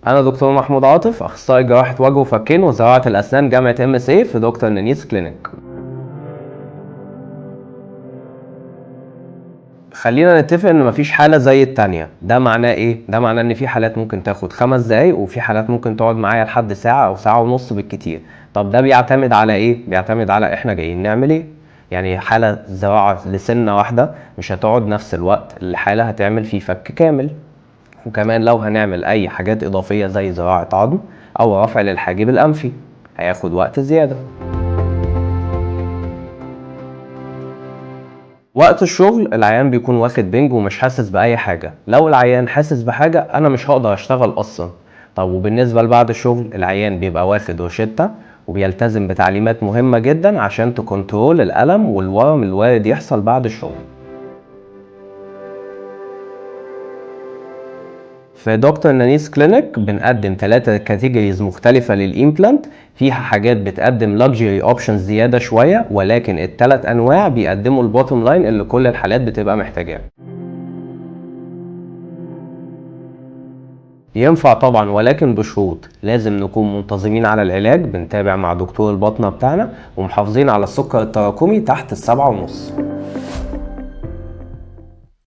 أنا دكتور محمود عاطف، أخصائي جراحة وجه وفكين وزراعة الأسنان جامعة MSA في دكتور نانيس clinic. خلينا نتفق ان مفيش حالة زي التانية. ده معناه ايه؟ ده معناه ان في حالات ممكن تاخد 5 دقايق، وفي حالات ممكن تقعد معايا لحد ساعة او ساعة ونص بالكتير. طب ده بيعتمد على ايه؟ بيعتمد على احنا جايين نعمل ايه. يعني حالة زراعة لسنة واحدة مش هتقعد نفس الوقت اللي حالة هتعمل فيه فك كامل. وكمان لو هنعمل اي حاجات اضافية زي زراعة عظم او رفع للحاجب الانفي هياخد وقت زيادة. وقت الشغل العيان بيكون واخد بنج ومش حاسس بأي حاجة. لو العيان حاسس بحاجة أنا مش هقدر أشتغل أصلا. طب وبالنسبة لبعد الشغل العيان بيبقى واخد روشتة وبيلتزم بتعليمات مهمة جدا عشان ت control الألم والورم الوارد يحصل بعد الشغل. في دكتور نانيس clinic بنقدم 3 categories مختلفة لل implant، فيها حاجات بتقدم luxury options زيادة شوية، ولكن التلات أنواع بيقدموا ال bottom line اللي كل الحالات بتبقى محتاجاه. ينفع طبعا، ولكن بشروط. لازم نكون منتظمين على العلاج، بنتابع مع دكتور الباطنة بتاعنا، ومحافظين على السكر التراكمي تحت 7.5.